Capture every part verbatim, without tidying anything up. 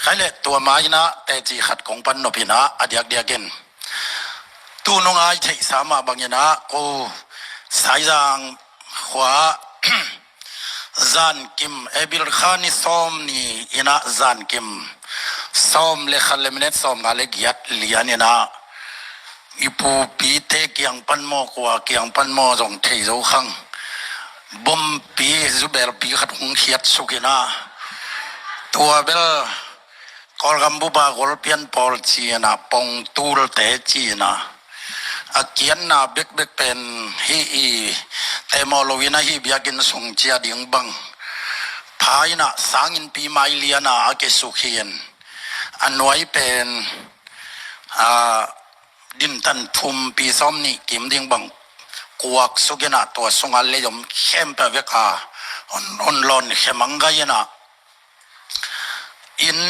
Taileh tua ma-in ah teci khat kong pan nop in ah, a diakdiakin tu nungai theihsa mah bangin ah ko Saizang khua zankim, April kha ni sawm ni in ah zankim sawm le khat le minute sawm nga le giat lian in ah i pupite kiang pan maw, kua kiang pan maw zong thei zo khang, bompi zubelpi khat hong khiatsuk in ah, tua bel Kawlgam bupa golpian pawl ci in ah, pongtulte ci in ah, a kiatna bekbek pen hih i teh mawh lo in ah, hih biakinn sung cia ding bang pha in ah, sanginnpi mai lian ah a kisuk hi in, a nuai pen a dintan thumpi sawm nih kim ding bang kuaksuk in ah, tua sungah lei om khempeuh a vek a hon, hon lawn khe mang gai in ah, inn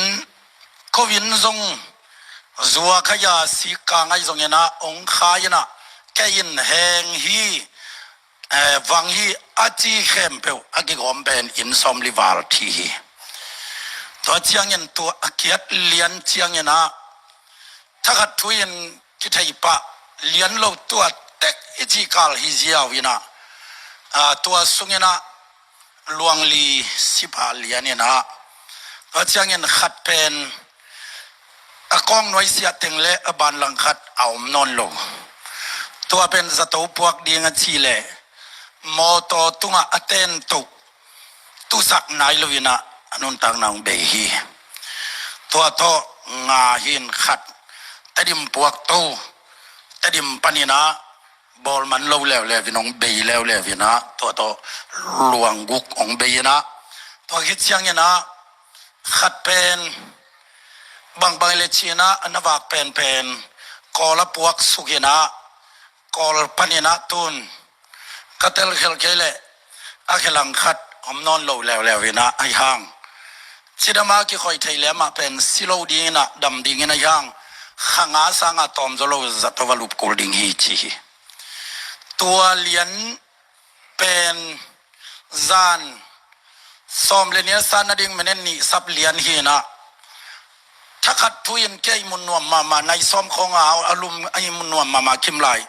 ko inn zong zuak a, a sik ka ngai zong in ah hong khai in ah, kei in heng hi, eh, vang hi a ci khempeuh a kigawm pen inn sawmli val thi hi. Tua ciangin tua a kiat lian ciangin ah thakhat thu in kithei pah lian lo, tua tek i cih kal hi ziau in ah, ah, tua sung in ah luangli si pah lian in ah, tua ciangin khat pen a kawng nuai siah teng le a banlang khat a om nawn lo. Tua pen zato puak ding a cih leh mawtaw tungah a ten toh tusak nai lo in ah a nuntakna hong bei hi. Tua tawh nga hi in, khat Tedim puak to, Tedim pan in ah bawl man lo leuleu in hong bei leuleu in ah, tua tawh luang guk hong bei in ah, tua khit ciangin ah khat pen bangbang i le ci in ah a na vak penpen Kawl a puaksuk in ah, Kawl pan in ah tun ka telkhel kei leh a khe lang khat om nawn lo leuleu in ah, ahi hang cidam a kikhoih thei leh amah pen si lo ding in ah, dam ding in ah, ahi hang kha nga sang a tawm zaw lo zato va lup kul ding hi ci hi. Tua lian pen zan sawm le nih a san nading minute nih sap lian hi in ah, thakhat thu in kei i mu nuam mahmah, nai sawm khawng a a lum a i mu nuam mahmah Kimlai,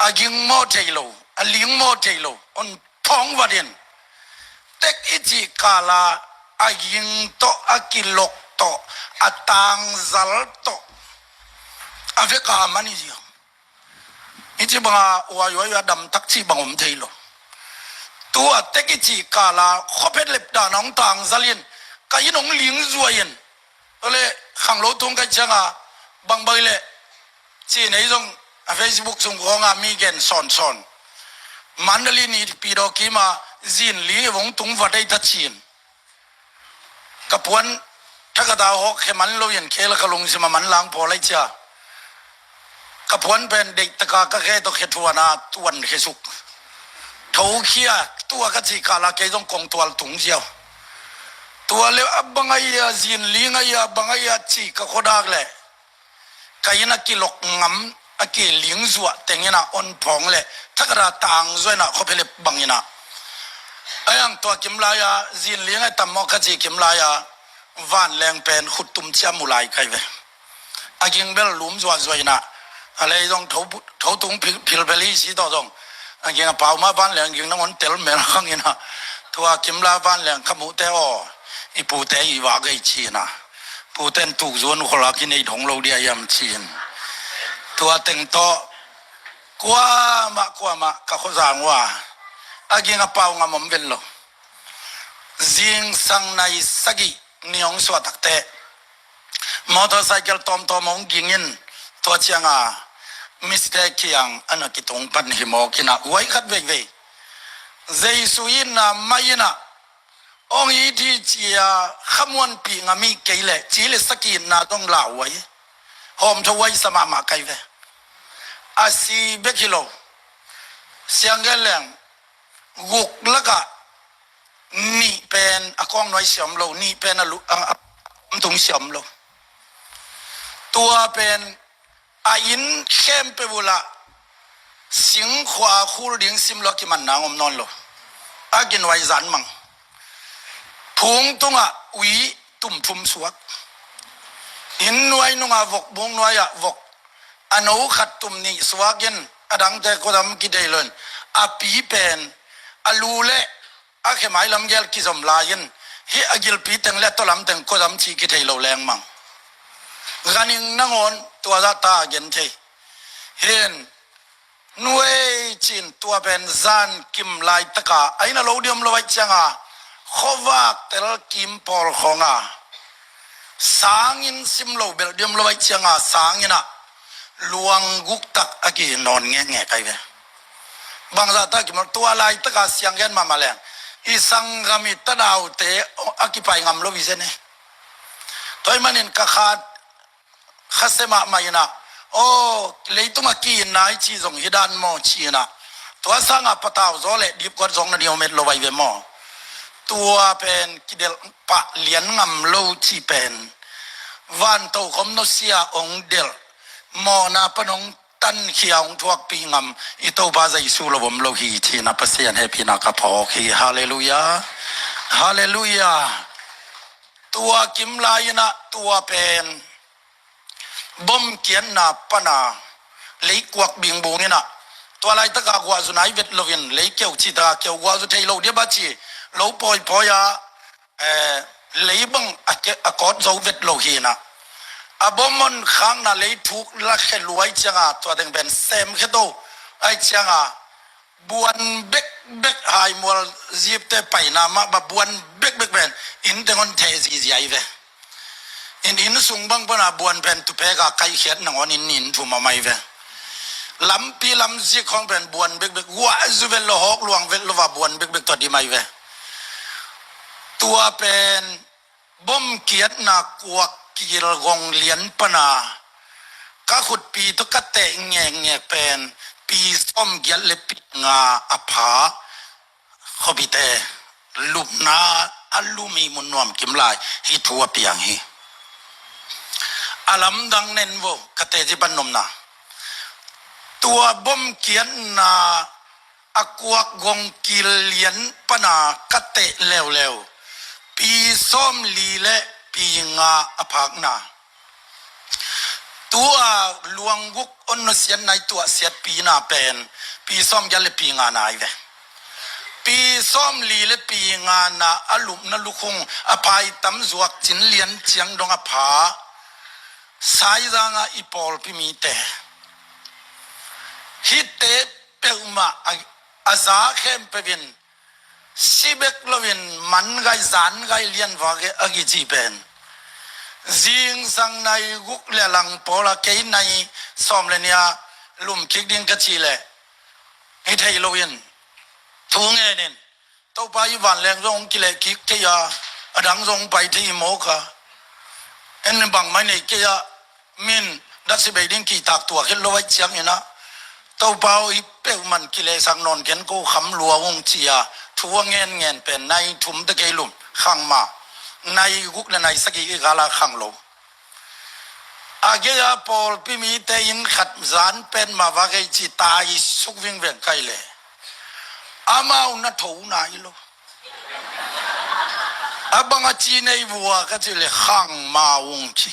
a ging maw thei lo, a ling maw thei lo, hon phawng vat in, tek i cih kal a a ging tawh, a kilok tawh, a tangzal tawh a vek a man hi ziau. I cih bang a uaiuai a dam tak cih bang om thei lo. Tua tek i cih kal a khuaphet lep dan a hong tangzal in, ka inn hong ling zuai in, tua leh khanglo tung kai ciang a bangbang i leh ci in, ei zong a Facebook sung khawng a mi gen sawnsawn, Mandalay ni pi daw kim a zin li hong tung vat ei ta ci in. Ka puan thakhat a hawk khe man lo in, kei la ka lungsim a man lang pawl lai cia. Ka puan pen deih tak a ka khe tawh khe thuan a tuan khe suk. Tho khia, tua ka cih kal a kei zong kong tual tung ziau. Tua leh a bang a ia, zin ling a ia, a bang a ia cih ka khuadak leh ka inn a kilok ngam, a kiling zuah teng in ah hon phawng leh thakhat a tang zuah in ah khuaphet lep bang in ah. Ahi hang tua kim lai a, zin ling a tam maw ka cih kim lai a, vanleng pen khut tum cia mu lai kai ve. A ging bel lum zuahzuah in ah, a lei zong tho, tho tung phil, phil bel hi si tawh zong, a ging a pau mah vanleng ging nangawn tel mel khang in ah, tua kim lai vanleng ka muh teh aw, i pute i vak ei ci in ah, puten tukzuan khol a kinei dong lo dia hiam ci in. Tua teng tawh kuamah kuamah ka khuazang uh a, a ging a pau ngam om ven lo. Zingsang nai sagih ni hong suah tak teh motorcycle tawmtawm hong ging in, tua ciang a mite kiang a na kitung pan hi mawk in ah, huai khat veivei Jesu itna mai in ah hong it hi ci a khamuanpih ngam hi kei leh, ci leh sakitna zong lauhuai, hawmtho huai sa mahmah kai ve. A si bek hi lo, sianggen leng guk lakah nih pen a kawng nuai sia om lo, nih pen a lu-, a, a, a tung sia om lo. Tua pen a inn khempeuh uh lah singkhua a khul ding sim lo a kiman nang om nawn lo. A kinuai zan mang. Phung tungah ui tum thum suak. Inn nuai nungah vok, bung nuai-ah vok, a no khat tum nih suakin, a dangte kua tam kithei lo in, a pi pen a lu le a khe mailam gel kizom lai-in, hih a gilpi teng le a tawlam teng kua tam cih kithei lo lengmang. Ganhing nangawn tua zahta a gen thei. Hin nuei cin tua pen zan kim laitaka a inn a lo diam lo aih cianga, khuavak tel kim pawl khawnga, sangin sim lo belh diam lo aih cianga, sangin ah luang guk tak a ki nawn ngekngek ai ve. Bangzahta kimawl, tua laitaka siang gen mahmah leng, i sanggam i tadaute a kipai ngam lo i zen e. Tua ahih manin ka khat khasia mahmah inah, aw, leitung a ki-itna i cih zong hi dan maw ci inah, tua sangah patau zaw le dipkuat zong na ding om et lo vai ve maw? Tua pen kidelh pah lian ngam lo cih pen vantokhom nusia hong delh, mawhna pan hong tankhia hong thuakpih ngam i Topa Jesu lo om lo hi ci-in a Pasian hehpihna ka phawk hi. Halleluiah. Halleluiah. Tua kim lai inah tua pen bom kiatna pana leikuak bingbung inah, tua laitaka guahzu nai vet loin leikeu citaka keu guahzu thei lo dia ba ci, lo pawipawi a, eh, leibang a ke-, a kawt zo vet lo hi inah, a bom hon khakna leithuk lakhe luai cianga tua teng pen semkhe to ai cianga, buan bekbek, haimual zipte paina mah ba buan bekbek pen inn teng hon theh zihziah ai ve. In, inn sung bang pana buan pen tupeka kaihkhiat nangawn in nin thum a mai ve. Lampi lamzik khawng pen buan bekbek, guahzu vet lo, hawk luang vet lo va buan bekbek tua dim ai ve. Tua pen bom kiatna kuak kil gong lian pana ka khutpi tawh ka teh ngekngek pen pi sawm giat le pi nga a pha khuapite lupna a lum i mun nuam kim lai hi thu a piang hi. A lamdang nen vo ka teci pan nomna. Tua bom kiatna a kuak gong kil lian pana ka teh leuleu pi sawm li le pi nga a phakna. Tua luang guk hon nusiatna i tuahsiatpina pen pi sawm giat le pi nga na ai ve. Pi sawm li le pi nga na a lupna lukhung a phaitam zuak cin lian ciang dong a pha Saizanga i pawlpi mite hihte peuhmah a, a za khempeuh in si bek loin man gai zan gai lian vak e a kici pen. Zingsang nai guk le lang pawl a kei nai sawm le nih a lum kik ding ka cih leh hi thei loin thu ngenin Topa i vanleng zong kileh kik kei a, a dang zong pai thei mawk a, en bangmah nei kei a, min daksi bei ding kihtak tuak het lo aih ciangin ah, Topa aw, hih peuhmah kilehsak nawn ken ko kham lua ung ci-a thu a ngenngen pen nai thum te kei lum khang ma, nai guk le nai sagih i gala khang lo. A gei-a pawlpi mite in khat zan pen mah va gei ci tai suk vingveng kai le amau na tho nai lo. A bang a ci nei vua ka cih leh khang ma ung ci.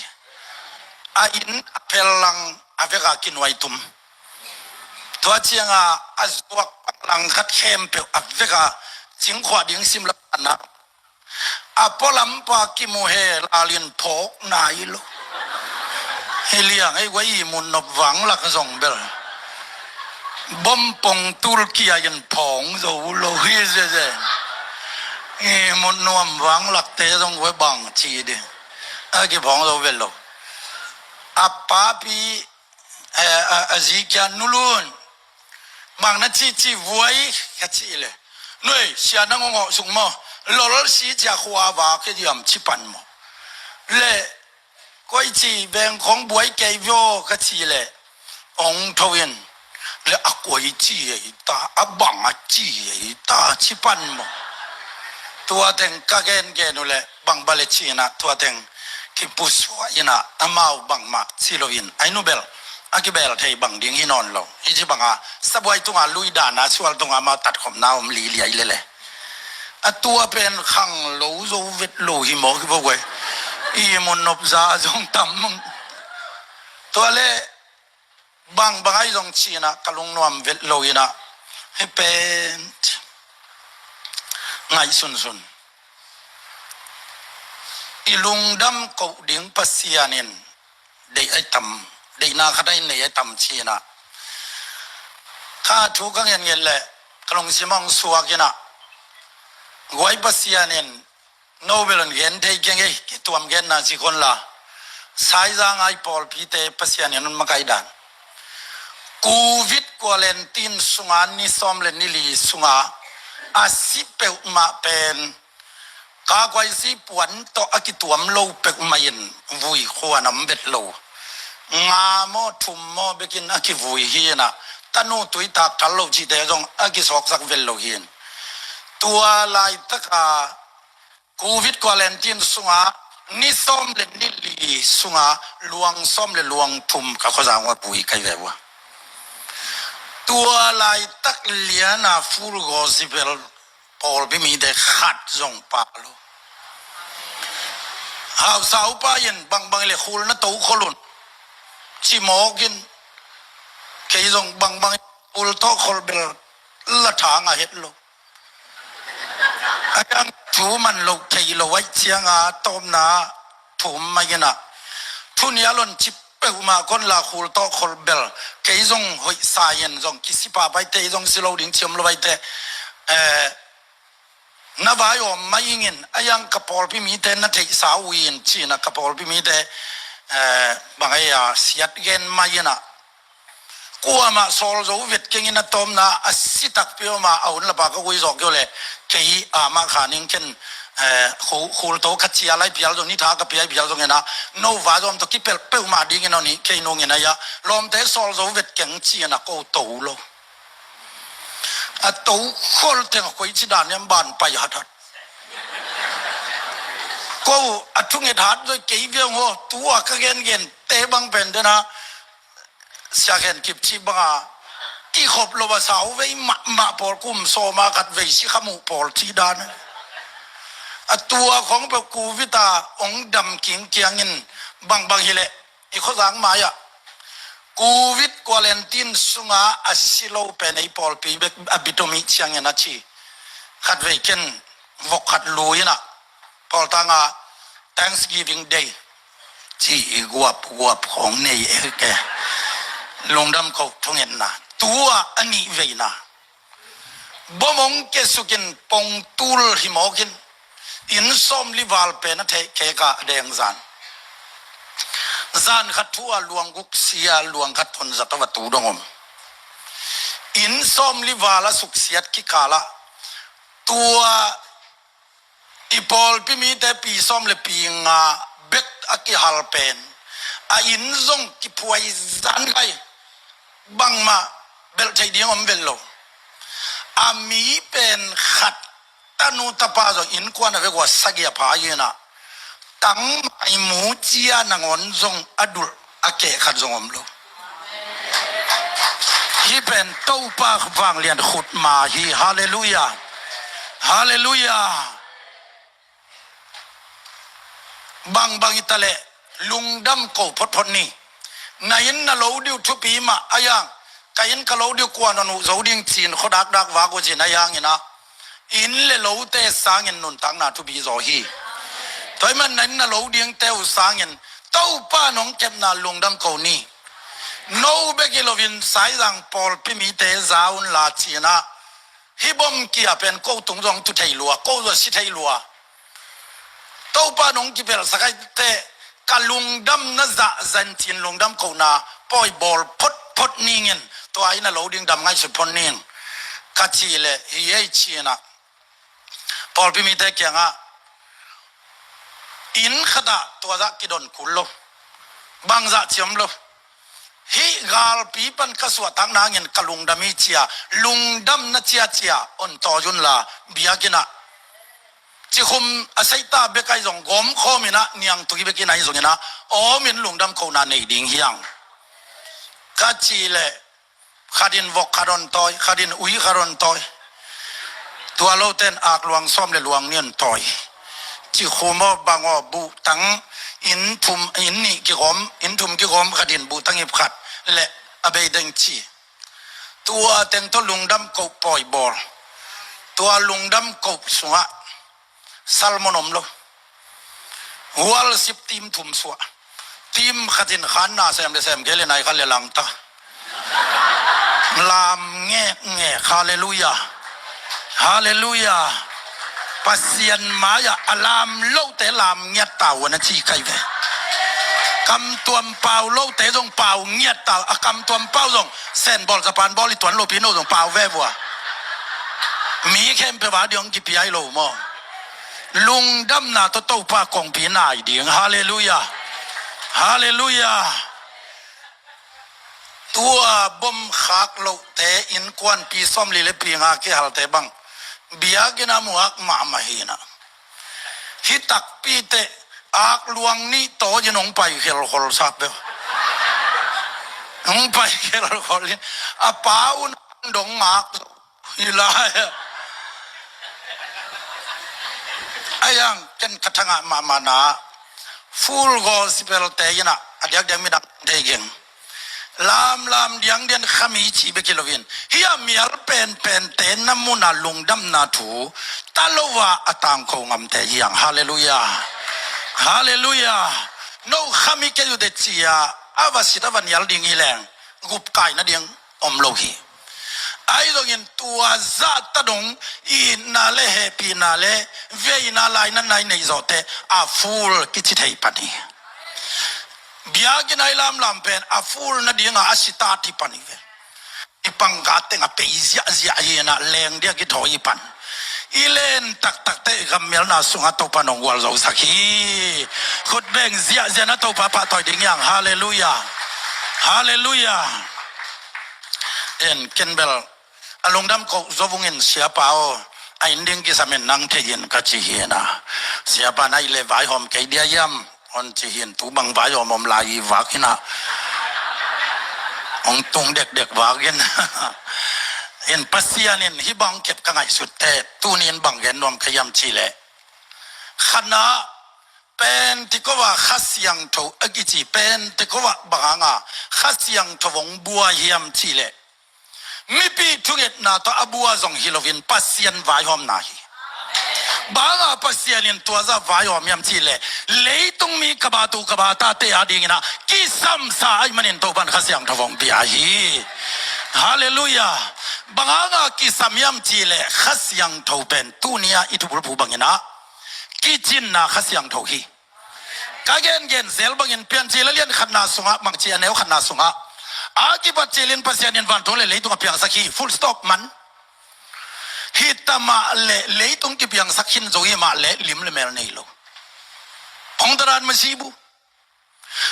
A inn a phel lang a vek a kinuai tum. Tua ciangin a zuak lang khat khempeuh a vek a cingkhuah ding sim la na. A pualampa kimu he lalin phawk nai lo. Hi liang ei guai i mun nop vanglak zong bel bom pong tul kia in phawng zo lo hi zeze. I mun nuam vanglak te zong guai bang ci ding a kiphawng zo vel lo. A papi, eh, a, a zi kia nulun mang na ci ci vuai ka ci le. Nuai sia na ngongawh sung maw? Lol si cia khua va ke diam ci pan maw? Le koi ci veng khong buai kei vio ka ci le ong tho in le a koi ci ei ta, a bang a ci ei ta ci pan maw? Tua teng ka gen gen uh le bang bale ci inah tua teng kipusuah inah amau bangmah ci lo in ai nu bel a kibel thei bang ding hi nawn lo. Hi ci banga sabuai tunga lui dana sual tunga amau tatkhopna om liliai lele. A tua pen khang lo zo vet lo hi mawk hi vo guai. I mun nop za zong tam. Tua le bangbang ahi zong ci-in ah ka lungnuam vet lo in ah, hih pen ngaihsunsun. I lungdam koh ding Pasian in deih ahi tam, deihna khat ahi nei ahi tam ci-in ah. Ka thu ka ngen ngen leh ka lungsim hong suak in ah, guai Pasian in no bel hong gen thei keng ei, kituam genna ci khol la. Saizang a i pawlpite Pasian in hong makaih dan, Covid quarantine sunga ni sawm le ni li sunga a si peuhmah pen ka kuaisi puan tawh a kituam lo peuhmah in vui khua nam bet lo. Nga maw thum maw bekin a kivui hi in ah, tanu tui tak thal lo cihte zong a kisawksak vet lo hi in. Tua laitaka Covid quarantine sunga ni sawm le ni li sunga luang sawm le luang thum ka khuazang ua vui kai ve ua. Tua laitak liana Full Gospel pawlpi mite khat zong pha lo. Hausa upa in bangbang le khul na to khol un ci mawk in, kei zong bangbang khul tawh khol bel la thang a het lo. A yang thu man lo thei lo aih cianga tawmna thum mai in ah, thu nia lon cip peuhmah kon la khul tawh khol bel kei zong hoih sa in zong kisi pah baite, zong si lo ding ciam lo baite, eh, na vai om mai ing in, a yang ka pawlpi mite na theihsa uh in ci-in ah ka pawlpi mite, eh, bang ei a siat gen mai in ah, kuamah sawl zo vet keng in a tawmna a si takpi om a, a hun lapa ka gui zawk kio le kei amah kha ning ken, eh, khu-, khul to ka cia lai pial zong ni tha ka piai pial zong in ah, no va zom to kipelh peuhmah ding in a ni kei nung in a ia lawmte sawl zo vet keng ci-in ah ko to lo. A to khol teng a koi ci dan em ban pai hat hat. Ko a thunget hat zoi kei viang ho tua ka gen gen te bang pen dena Sia Khen Kip ci banga i khop lo a sau vei mahmah pawl kum sawma khat vei si khamuh pawl ci dan. A tua khong pe Covid a ong dam king kiangin bangbang hileh i khuazang mai-ah Covid quarantine sunga a si lo pen ei pawlpi bek a bit om ih ciangin a ci. Khat vei ken vok khat lu in ah pawltanga Thanksgiving Day ci i guap guap khong nei e ke. Lungdam ko thungetna tua a nih veina. Bom ong kesukin pongtul hi mawkin inn sawmli val pen a theih keka a deng zan. Zan khat thu a luang guk sia luang khat thon zat a va tu dong om. Inn sawmli val a suksiat kikala tua i pawlpi mite pi sawm le pi nga bek a kihal pen a inn zong kiphuai zan kai. Bangmah belh theih ding om vel lo. A mi pen khat tanu tapa zong innkuan a vek ua sagih a pha hi in ah tangmai mu cia nangawn zong a dulh a keh khat zong om lo. Hih pen Topa vanglian khut ma hi. Halleluiah. Halleluiah. Bangbang i ta leh lungdam ko photphot ni. Na inn na lo diu thupi mah a yang, ka inn ka lo diu kuan on uh zo ding cin khuadakdak vak uh cin a yang in ah inn le lote sangin nuntakna thupi zaw hi. Tua ahih man na inn na lo dingte uh sangin Topa nong kepna lungdam ko ni. No bek hi loin Saizang pawlpi mite za un la ci in ah hih bom kia pen ko tung zong tu thei lua, ko zong si thei lua. Topa nong kipelhsak ahi teh ka lungdam na zah zancin lungdam kohna pawi bawl photphot ningin tua inn a lo ding dam ngaihsut phot ning ka ci leh hi ei ci in ah pawlpi mite kiangah inn khatah tua zah kidon kul lo. Bangzah ciam lo. Hih galpi pan ka suahtak nangin ka lungdam hi cia, lungdam na ciacia on tawi un la biakinn ah cikhum a seita bek ahi zong gawmkhawm in ah niangtui bek in ahi zongin ah awmin lungdam kohna nei ding hiang ka ci leh khatin vok khat on tawi, khatin ui khat on tawi. Tua loten ak luang sawm le luang nih on tawi. Cikhum aw bang aw buhtang Inn thum, inn nih kigawm, inn thum kigawm khat in buhtang ip khat le a beideng ci. Tua teng tawh lungdam koh pawi bawl. Tua lungdam koh sungah sermon om lo. Worship team thum suah. Team khat in khan na sem le sem kei le nai khat le langta. Lam ngekngek, halleluiah. Halleluiah. Pasian mai-ah a lam lote lam ngiat ta uh a na ci kai ve. Kamtuam pau lote zong pau ngiat ta uh, a kamtuam pau zong Sen bawl, Japan bawl i tuan lopi no zong pau ve vua. Mi khempeuh va ding hong kipia hi lo maw? Lungdamna tawh Topa kongpi nai ding. Halleluiah. Halleluiah. Tua bom khak lohte innkuanpi sawmli le pi nga kihalte bang biakinn ah muak mahmah hi na. Hih takpi teh akluang nih tawi in hong pai khelkhol sak beuh. Hong pai khelkhol in a pa un dong ngak hi lai. Ai ang ken ka thangah mahmah na Full Gospel te in ah a diakdiak midang thei geng. Lamlam diangdian khami ci bek hi loin, hih a mial penpente na munah lungdamna thu ta lo a a tangko ngamte hi ang. Halleluiah. Halleluiah. No khami kei uh teh ci-a a va sit a va nial ding hi leng gupkai nading om lo hi. Ahi zongin tua zahta dong itna le hehpihna le veina lainatna i neih zawhte a full kici thei pan hi. Biakinn ah i lamlam pen a full nadingah a sitat hi pan hi ve. I pangkhat tengah pei ziahziah hi na, leng diak i thawi hi pan. I len taktak teh i gammialna sungah Topa nong gualzosak hi. Khut beng ziahziah na Topa pahtawi ding hi ang. Halleluiah. Halleluiah. En ken bel a lungdam koh zo vungin, Siapa aw, a inn ding kisam in nang thei in ka ci hi na. Siapa na i le vaihawm kei dia hiam? Hong ci hi in, tu bang vaihawm om lai hi vak hi na. Hong tung dekdek vak in. In Pasian in hih bang kep ka ngaihsut teh tuni in bang gen nuam ka hiam cih leh, khatna Pentecost ah Kha Siangtho a kici, Pentecost ah bang hanga Kha Siangtho hong bua hiam cih leh, mipi thungetna tawh a bua zong hi loin Pasian vaihawmna hi. Bang hanga Pasian in tua zah vaihawm hiam cih leh, leitung mi ka batu ka batate a dingin ah kisamsa ahih manin Topan Kha Siangtho hong pia hi. Halleluiah. Bang hanga kisam hiam cih leh Kha Siangtho pen tuni a i thubulphu bangin ah kicinna Kha Siangtho hi. Ka gengen zel bangin Piancil a lian khatna sungah, Mangci a neu khatna sungah, a kipat cilin Pasian in vantung le leitung a piangsak hi, full stop man. Hi tamah le leitung kipiangsak khin zo hi mah le lim le mel nei lo. Hong taran masibu.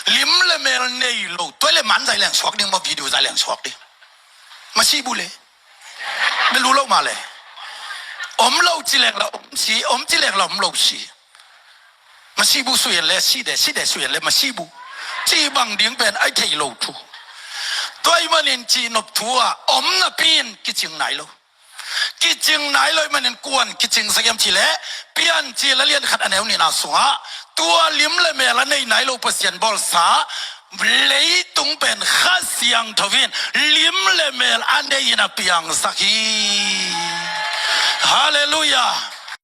Lim le mel nei lo. Tua le man zai leng suak ding maw, video zai leng suak ding. Masibu le. Belu lo mah le. Om lo ci leng la om si, om ci leng la om lo si. Masibu suyen le side, side suyen le masibu. Ci bang ding pen ai thei lo thu. Tua ahih manin ci nop thu a om napi in kicing nai lo. Kicing nai lo ahih manin kuan kicingsak hiam cih leh Piancil a lian khat a neu nihna sungah tua lim le mel a nei nai lo Pasian bawlsa leitung pen Kha Siangtho in lim le mel a nei in a piangsak hi. Halleluiah.